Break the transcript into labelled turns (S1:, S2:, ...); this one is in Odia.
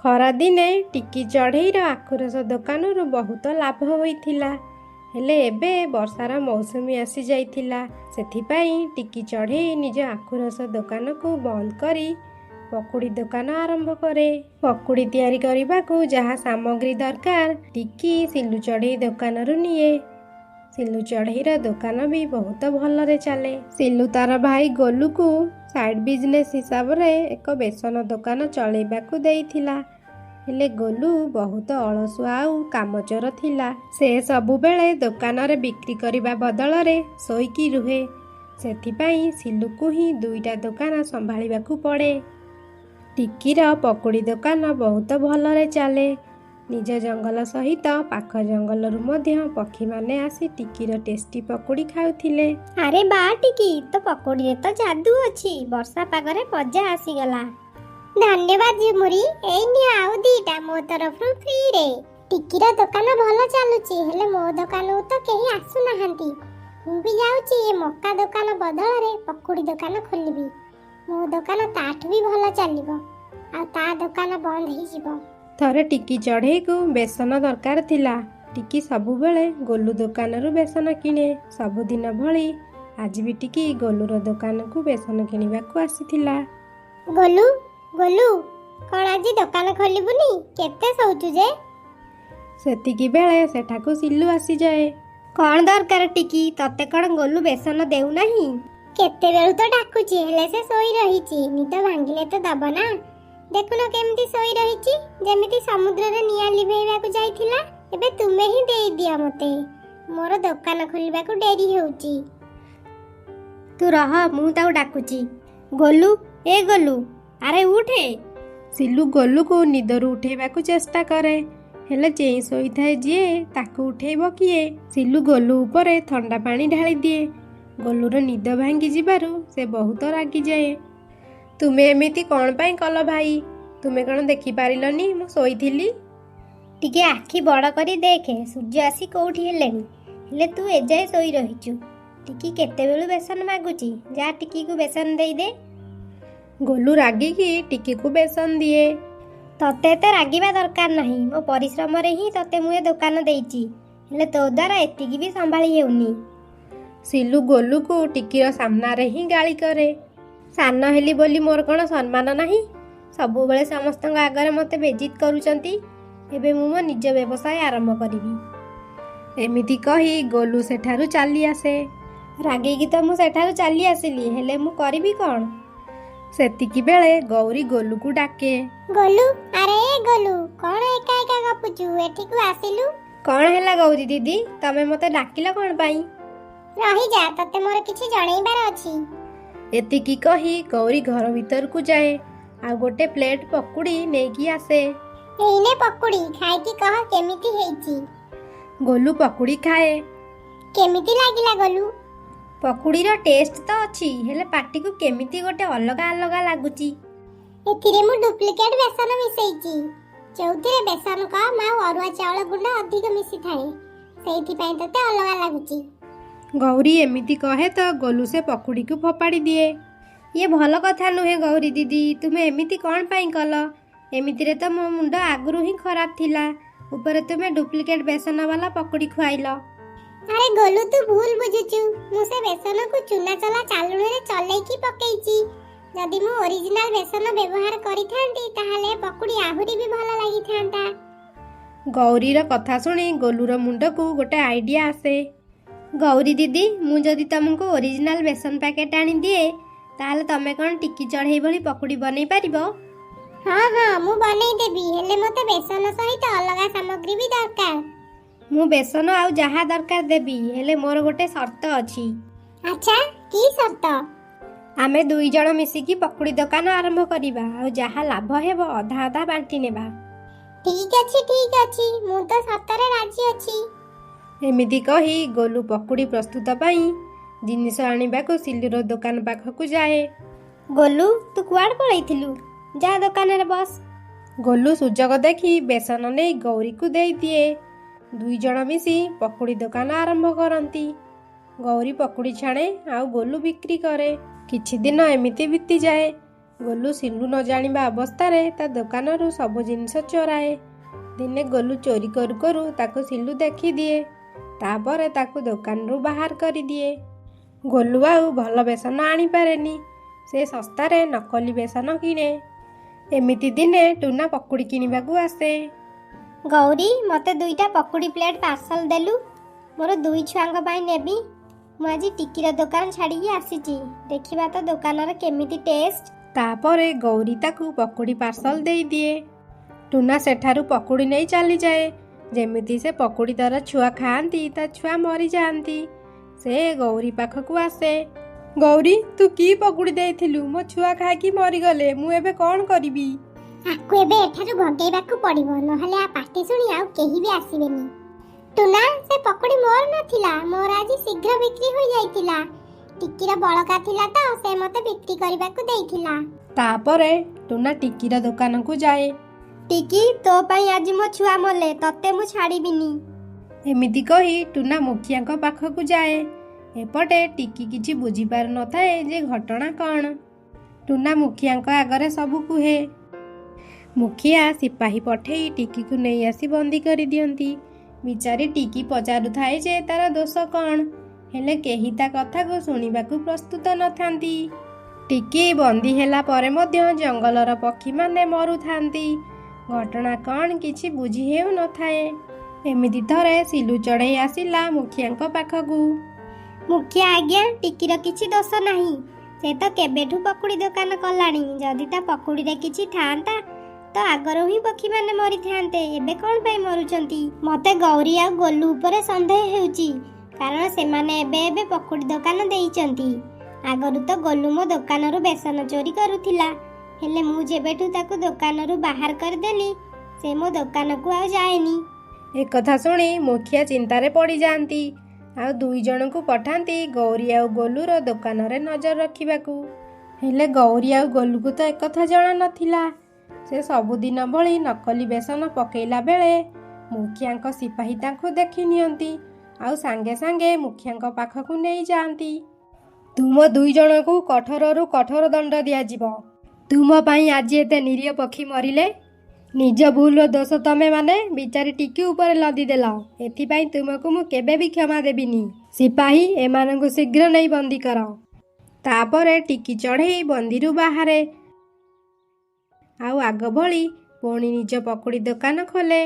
S1: ଖରାଦିନେ ଟିକି ଚଢ଼େଇର ଆଖୁରସ ଦୋକାନରୁ ବହୁତ ଲାଭ ହୋଇଥିଲା। ହେଲେ ଏବେ ବର୍ଷାର ମୌସୁମୀ ଆସିଯାଇଥିଲା, ସେଥିପାଇଁ ଟିକି ଚଢ଼େଇ ନିଜ ଆଖୁରସ ଦୋକାନକୁ ବନ୍ଦ କରି ପକୁଡ଼ି ଦୋକାନ ଆରମ୍ଭ କରେ। ପକୁଡ଼ି ତିଆରି କରିବାକୁ ଯାହା ସାମଗ୍ରୀ ଦରକାର, ଟିକି ସିଲୁ ଚଢ଼େଇ ଦୋକାନରୁ ନିଏ। ସିଲୁ ଚଢ଼େଇର ଦୋକାନ ବି ବହୁତ ଭଲରେ ଚାଲେ। ସିଲୁ ତାର ଭାଇ ଗୋଲୁକୁ ସାଇଡ୍ ବିଜନେସ୍ ହିସାବରେ ଏକ ବେସନ ଦୋକାନ ଚଳେଇବାକୁ ଦେଇଥିଲା। ହେଲେ ଗୋଲୁ ବହୁତ ଅଳସୁଆ ଆଉ କାମଚୋର ଥିଲା। ସେ ସବୁବେଳେ ଦୋକାନରେ ବିକ୍ରି କରିବା ବଦଳରେ ଶୋଇକି ରୁହେ। ସେଥିପାଇଁ ସିଲୁକୁ ହିଁ ଦୁଇଟା ଦୋକାନ ସମ୍ଭାଳିବାକୁ ପଡ଼େ। ଟିକିର ପକୁଡ଼ି ଦୋକାନ ବହୁତ ଭଲରେ ଚାଲେ। ନିଜ ଜଙ୍ଗଲ ସହିତ ପାଖ ଜଙ୍ଗଲରୁ ମଧ୍ୟ ପକ୍ଷୀମାନେ ଆସି ଟିକିର ଟେଷ୍ଟି ପକୁଡ଼ି ଖାଉଥିଲେ।
S2: ଆରେ ବା ଟିକି, ତୋ ପକୁଡ଼ିରେ ତ ଯାଦୁ ଅଛି। ବର୍ଷା ପାଗରେ ମଜା ଆସିଗଲା। ଧନ୍ୟବାଦ ଝୁମୁରି, ଏଇ ନିଅ ଆଉ ଦିଟା ମୋ ତରଫରୁ ଫ୍ରିରେ। ଟିକିର ଦୋକାନ ଭଲ ଚାଲୁଛି, ହେଲେ ମୋ ଦୋକାନକୁ ତ କେହି ଆସୁନାହାନ୍ତି। ମୁଁ ବି ଯାଉଛି ଏ ମକା ଦୋକାନ ବଦଳରେ ପକୁଡ଼ି ଦୋକାନ ଖୋଲିବି। ମୋ ଦୋକାନ ତାଠୁ ବି ଭଲ ଚାଲିବ ଆଉ ତା ଦୋକାନ ବନ୍ଦ ହେଇଯିବ।
S1: ଥରେ ଟିକି ଚଢ଼େଇକୁ ବେସନ ଦରକାର ଥିଲା। ଟିକି ସବୁବେଳେ ଗୋଲୁ ଦୋକାନରୁ ବେସନ କିଣେ। ସବୁଦିନ ଭଳି ଆଜି ବି ଟିକି ଗୋଲୁର ଦୋକାନକୁ ବେସନ କିଣିବାକୁ ଆସିଥିଲା।
S2: ଗୋଲୁ, ଗୋଲୁ, କଣ ଆଜି ଦୋକାନ ଖୋଲିବୁନି? କେତେ ଶୋଉଛୁ ଯେ?
S1: ସେତିକି ବେଳେ ସେଠାକୁ ସିଲୁ ଆସିଯାଏ।
S2: କଣ ଦରକାର ଟିକି? ତତେ କଣ ଗୋଲୁ ବେସନ ଦେଉନାହିଁ? କେତେବେଳୁ ତ ଡାକୁଛି, ହେଲେ ସେ ଶୋଇ ରହିଛି। ନିଦ ଭାଙ୍ଗିଲେ ତ ଦବ ନା। ଦେଖୁନ କେମିତି ଶୋଇ ରହିଛି, ଯେମିତି ସମୁଦ୍ରରେ ନିଆଁ ଲିଭେଇବାକୁ ଯାଇଥିଲା। ଏବେ ତୁମେ ହିଁ ଦେଇଦିଅ ମତେ, ମୋର ଦୋକାନ ଖୋଲିବାକୁ ଡେରି ହେଉଛି। ତୁ ରହ, ମୁଁ ତାକୁ ଡାକୁଛି। ଗୋଲୁ, ଏ ଗୋଲୁ, ଆରେ ଉଠେ।
S1: ସିଲୁ ଗୋଲୁକୁ ନିଦରୁ ଉଠେଇବାକୁ ଚେଷ୍ଟା କରେ, ହେଲେ ଚେଇଁ ଶୋଇଥାଏ ଯିଏ, ତାକୁ ଉଠେଇବ କିଏ? ସିଲୁ ଗୋଲୁ ଉପରେ ଥଣ୍ଡା ପାଣି ଢାଳିଦିଏ। ଗୋଲୁର ନିଦ ଭାଙ୍ଗି ଯିବାରୁ ସେ ବହୁତ ରାଗିଯାଏ। ତୁମେ ଏମିତି କ'ଣ ପାଇଁ କଲ ଭାଇ? ତୁମେ କ'ଣ ଦେଖିପାରିଲନି ମୁଁ ଶୋଇଥିଲି?
S2: ଟିକେ ଆଖି ବଡ଼ କରି ଦେଖେ, ସୂର୍ଯ୍ୟ ଆସି କୋଉଠି ହେଲେଣି, ହେଲେ ତୁ ଏଯାଏ ଶୋଇ ରହିଛୁ। ଟିକି କେତେବେଳୁ ବେସନ ମାଗୁଛି, ଯା ଟିକିକୁ ବେସନ ଦେଇଦେ।
S1: ଗୋଲୁ ରାଗିକି ଟିକିକୁ ବେସନ ଦିଏ।
S2: ତତେ ଏତେ ରାଗିବା ଦରକାର ନାହିଁ। ମୋ ପରିଶ୍ରମରେ ହିଁ ତତେ ମୁଁ ଏ ଦୋକାନ ଦେଇଛି, ହେଲେ ତୋ ଦ୍ୱାରା ଏତିକି ବି ସମ୍ଭାଳି ହେଉନି।
S1: ସିଲୁ ଗୋଲୁକୁ ଟିକିର ସାମ୍ନାରେ ହିଁ ଗାଳି କରେ। ସାନ ହେଲି ବୋଲି ମୋର କ'ଣ ସମ୍ମାନ ନାହିଁ? ସବୁବେଳେ ସମସ୍ତଙ୍କ ଆଗରେ ମୋତେ ବେଜିତ କରୁଛନ୍ତି। ଏବେ ମୁଁ ମୋ ନିଜ ବ୍ୟବସାୟ ଆରମ୍ଭ କରିବି। ଏମିତି କହି ଗୋଲୁ ସେଠାରୁ ଚାଲି ଆସେ। ରାଗିକି ତ ମୁଁ ସେଠାରୁ ଚାଲି ଆସିଲି, ହେଲେ ମୁଁ କରିବି କ'ଣ? ସେତିକି ବେଳେ ଗୌରୀ ଗୋଲୁକୁ ଡାକେ।
S2: ଗୋଲୁ, ଆରେ ଏ ଗୋଲୁ, କଣ ଏକା ଏକା ଗପୁଛୁ? ଏଠିକୁ ଆସିଲୁ।
S1: କ'ଣ ହେଲା ଗୌରୀ ଦିଦି, ତମେ ମୋତେ ଡାକିଲ କ'ଣ ପାଇଁ?
S2: ରହିଯା, ତତେ ମୋର କିଛି ଜଣେଇବାର ଅଛି।
S1: ଏତିକି କହି ଗୌରୀ ଘର ଭିତରକୁ ଯାଏ ଆଉ ଗୋଟେ ପ୍ଲେଟ୍ ପକୁଡ଼ି ନେଇକି ଆସେ।
S2: ଏଇନେ ପକୁଡ଼ି ଖାଇକି କହ କେମିତି ହେଇଛି।
S1: ଗୋଲୁ ପକୁଡ଼ି ଖାଏ।
S2: କେମିତି ଲାଗିଲା ଗୋଲୁ?
S1: ପକୁଡ଼ିର ଟେଷ୍ଟ ତ ଅଛି, ହେଲେ ପାଟିକୁ କେମିତି ଗୋଟେ ଅଲଗା ଅଲଗା ଲାଗୁଛି।
S2: ଏଥିରେ ମୁଁ ଡୁପ୍ଲିକେଟ ବେସନ ମିଶେଇଛି, ଯୋଉଥିରେ ବେସନ କମ୍ ଆଉ ଅରୁଆ ଚାଉଳ ଗୁଣ୍ଡ ଅଧିକ ମିଶିଥାଏ, ସେଇଥିପାଇଁ ତତେ ଅଲଗା ଲାଗୁଛି।
S1: ଗୌରୀ ଏମିତି କହେ ତ ଗୋଲୁ ସେ ପକୁଡ଼ିକୁ ଫୋପାଡ଼ି ଦିଏ। ଇଏ ଭଲ କଥା ନୁହେଁ ଗୌରୀ ଦିଦି, ତୁମେ ଏମିତି କ'ଣ ପାଇଁ କଲ? ଏମିତିରେ ତ ମୋ ମୁଣ୍ଡ ଆଗରୁ ହିଁ ଖରାପ ଥିଲା, ଉପରେ ତୁମେ ଡୁପ୍ଲିକେଟ ବେସନ ବାଲା ପକୁଡ଼ି ଖୁଆଇଲ।
S2: ଆରେ ଗୋଲୁ, ତୁ ଭୁଲ ବୁଝୁଛୁ। ମୁଁ ସେ ବେସନକୁ ଚୁନା ଚଲା ଚାଲୁଣିରେ ଚଲେଇକି ପକେଇଛି। ଯଦି ମୁଁ ଓରିଜିନାଲ ବେସନ ବ୍ୟବହାର କରିଥାନ୍ତି, ତାହେଲେ ପକୁଡ଼ି ଆହୁରି ବି ଭଲ ଲାଗିଥାନ୍ତା।
S1: ଗୌରୀର କଥା ଶୁଣି ଗୋଲୁର ମୁଣ୍ଡକୁ ଗୋଟେ ଆଇଡିଆ ଆସେ। ଗୌରୀ ଦିଦି, ମୁଁ ଯଦି ତମକୁ ଓରିଜିନାଲ ବେସନ ପ୍ୟାକେଟ ଆଣିଦିଏ, ତାହେଲେ ତମେ କ'ଣ ଟିକି ଚଢ଼େଇ ଭଳି ପକୁଡ଼ି ବନେଇ ପାରିବ?
S2: ହଁ ହଁ, ମୁଁ ବନେଇ ଦେବି, ହେଲେ ମୋତେ ବେସନ ସହିତ ଅଲଗା ସାମଗ୍ରୀ ବି ଦରକାର।
S1: ମୁଁ ବେସନ ଆଉ ଯାହା ଦରକାର ଦେବି, ହେଲେ ମୋର ଗୋଟେ ସର୍ତ୍ତ ଅଛି।
S2: ଆଚ୍ଛା, କି ସର୍ତ୍ତ?
S1: ଆମେ ଦୁଇ ଜଣ ମିଶିକି ପକୁଡ଼ି ଦୋକାନ ଆରମ୍ଭ କରିବା ଆଉ ଯାହା ଲାଭ ହେବ ଅଧା ଅଧା ବାଣ୍ଟି ନେବା।
S2: ଠିକ ଅଛି, ଠିକ ଅଛି, ମୁଁ ତ ସତରେ ରାଜି ଅଛି।
S1: ଏମିତି କହି ଗୋଲୁ ପକୁଡ଼ି ପ୍ରସ୍ତୁତ ପାଇଁ ଜିନିଷ ଆଣିବାକୁ ସିଲୁର ଦୋକାନ ପାଖକୁ ଯାଏ।
S2: ଗୋଲୁ, ତୁ କୁଆଡ଼େ ପଳେଇଥିଲୁ? ଯା ଦୋକାନରେ ବସ।
S1: ଗୋଲୁ ସୁଯୋଗ ଦେଖି ବେସନ ନେଇ ଗୌରୀକୁ ଦେଇଦିଏ। ଦୁଇ ଜଣ ମିଶି ପକୁଡ଼ି ଦୋକାନ ଆରମ୍ଭ କରନ୍ତି। ଗୌରୀ ପକୁଡ଼ି ଛାଣେ ଆଉ ଗୋଲୁ ବିକ୍ରି କରେ। କିଛି ଦିନ ଏମିତି ବିତିଯାଏ। ଗୋଲୁ ସିଲୁ ନ ଜାଣିବା ଅବସ୍ଥାରେ ତା ଦୋକାନରୁ ସବୁ ଜିନିଷ ଚୋରାଏ। ଦିନେ ଗୋଲୁ ଚୋରି କରୁ କରୁ ତାକୁ ସିଲୁ ଦେଖିଦିଏ। ତାପରେ ତାକୁ ଦୋକାନରୁ ବାହାର କରିଦିଏ। ଗୋଲୁ ଆଉ ଭଲ ବେସନ ଆଣିପାରେନି। ସେ ଶସ୍ତାରେ ନକଲି ବେସନ କିଣେ। ଏମିତି ଦିନେ ଟୁନା ପକୁଡ଼ି କିଣିବାକୁ ଆସେ।
S2: ଗୌରୀ, ମୋତେ ଦୁଇଟା ପକୁଡ଼ି ପ୍ଲେଟ୍ ପାର୍ସଲ ଦେଲୁ। ମୋର ଦୁଇ ଛୁଆଙ୍କ ପାଇଁ ନେବି। ମୁଁ ଆଜି ଟିକିର ଦୋକାନ ଛାଡ଼ିକି ଆସିଛି, ଦେଖିବା ତ ଦୋକାନର କେମିତି ଟେଷ୍ଟ।
S1: ତାପରେ ଗୌରୀ ତାକୁ ପକୁଡ଼ି ପାର୍ସଲ ଦେଇଦିଏ। ଟୁନା ସେଠାରୁ ପକୁଡ଼ି ନେଇ ଚାଲିଯାଏ। ଯେମିତି ସେ ପକୁଡ଼ି ତାର ଛୁଆ ଖାଆନ୍ତି, ତା ଛୁଆ ମରିଯାଆନ୍ତି। ସେ ଗୌରୀ ପାଖକୁ ଆସେ। ଗୌରୀ, ତୁ କି ପକୁଡ଼ି ଦେଇଥିଲୁ? ମୋ ଛୁଆ ଖାଇକି ମରିଗଲେ। ମୁଁ ଏବେ କ'ଣ କରିବି?
S2: ଆକୁ ଏବେ ଏଠାରୁ ଭଗେଇବାକୁ ପଡ଼ିବ, ନହେଲେ ଆ ପାଟି ଶୁଣି ଆଉ କେହି ବି ଆସିବେନି। ଟୁନା, ସେ ପକୁଡ଼ି ମୋର ନଥିଲା। ମୋର ଆଜି ଶୀଘ୍ର ବିକ୍ରି ହୋଇଯାଇଥିଲା। ଟିକିର ବଳକା ଥିଲା ତ ସେ ମୋତେ ବିକ୍ରି କରିବାକୁ ଦେଇଥିଲା।
S1: ତାପରେ ଟୁନା ଟିକିର ଦୋକାନକୁ ଯାଏ।
S2: ଟିକି, ତୋ ପାଇଁ ଆଜି ମୋ ଛୁଆ ମଲେ, ତତେ ମୁଁ ଛାଡ଼ିବିନି।
S1: ଏମିତି କହି ଟୁନା ମୁଖିଆଙ୍କ ପାଖକୁ ଯାଏ। ଏପଟେ ଟିକି କିଛି ବୁଝିପାରୁନଥାଏ ଯେ ଘଟଣା କ'ଣ। ଟୁନା ମୁଖିଆଙ୍କ ଆଗରେ ସବୁ କୁହେ। ମୁଖିଆ ସିପାହୀ ପଠେଇ ଟିକିକୁ ନେଇ ଆସି ବନ୍ଦୀ କରିଦିଅନ୍ତି। ବିଚାରୀ ଟିକି ପଚାରୁଥାଏ ଯେ ତାର ଦୋଷ କ'ଣ, ହେଲେ କେହି ତା କଥାକୁ ଶୁଣିବାକୁ ପ୍ରସ୍ତୁତ ନଥାନ୍ତି। ଟିକି ବନ୍ଦୀ ହେଲା ପରେ ମଧ୍ୟ ଜଙ୍ଗଲର ପକ୍ଷୀମାନେ ମରୁଥାନ୍ତି। ଘଟଣା କ'ଣ କିଛି ବୁଝି ହେଉନଥାଏ। ଏମିତି ଥରେ ସିଲୁ ଚଢ଼େଇ ଆସିଲା ମୁଖିଆଙ୍କ ପାଖକୁ।
S2: ମୁଖିଆ ଆଜ୍ଞା, ଟିକିର କିଛି ଦୋଷ ନାହିଁ। ସେ ତ କେବେଠୁ ପକୁଡ଼ି ଦୋକାନ କଲାଣି। ଯଦି ତା ପକୁଡ଼ିରେ କିଛି ଥାଆନ୍ତା ତ ଆଗରୁ ହିଁ ପକ୍ଷୀମାନେ ମରିଥାନ୍ତେ। ଏବେ କ'ଣ ପାଇଁ ମରୁଛନ୍ତି? ମତେ ଗୌରୀ ଆଉ ଗୋଲୁ ଉପରେ ସନ୍ଦେହ ହେଉଛି, କାରଣ ସେମାନେ ଏବେ ଏବେ ପକୁଡ଼ି ଦୋକାନ ଦେଇଛନ୍ତି। ଆଗରୁ ତ ଗୋଲୁ ମୋ ଦୋକାନରୁ ବେସନ ଚୋରି କରୁଥିଲା, ହେଲେ ମୁଁ ଯେବେଠୁ ତାକୁ ଦୋକାନରୁ ବାହାର କରିଦେଲି, ସେ ମୋ ଦୋକାନକୁ ଆଉ ଯାଏନି।
S1: ଏକଥା ଶୁଣି ମୁଖିଆ ଚିନ୍ତାରେ ପଡ଼ିଯାଆନ୍ତି ଆଉ ଦୁଇ ଜଣଙ୍କୁ ପଠାନ୍ତି ଗୌରୀ ଆଉ ଗୋଲୁର ଦୋକାନରେ ନଜର ରଖିବାକୁ। ହେଲେ ଗୌରୀ ଆଉ ଗୋଲୁକୁ ତ ଏକଥା ଜଣା ନଥିଲା। ସେ ସବୁଦିନ ଭଳି ନକଲି ବେସନ ପକେଇଲା ବେଳେ ମୁଖିଆଙ୍କ ସିପାହୀ ତାଙ୍କୁ ଦେଖି ନିଅନ୍ତି ଆଉ ସାଙ୍ଗେ ସାଙ୍ଗେ ମୁଖିଆଙ୍କ ପାଖକୁ ନେଇଯାଆନ୍ତି। ତୁମ ଦୁଇ ଜଣଙ୍କୁ କଠୋରରୁ କଠୋର ଦଣ୍ଡ ଦିଆଯିବ। ତୁମ ପାଇଁ ଆଜି ଏତେ ନିରୀହ ପକ୍ଷୀ ମରିଲେ। ନିଜ ଭୁଲର ଦୋଷ ତମେ ମାନେ ବିଚାରୀ ଟିକି ଉପରେ ଲଦିଦେଲ। ଏଥିପାଇଁ ତୁମକୁ ମୁଁ କେବେ ବି କ୍ଷମା ଦେବିନି। ସିପାହୀ, ଏମାନଙ୍କୁ ଶୀଘ୍ର ନେଇ ବନ୍ଦୀ କର। ତାପରେ ଟିକି ଚଢ଼େଇ ବନ୍ଦୀରୁ ବାହାରେ ଆଉ ଆଗ ଭଳି ପୁଣି ନିଜ ପକୁଡ଼ି ଦୋକାନ ଖୋଲେ।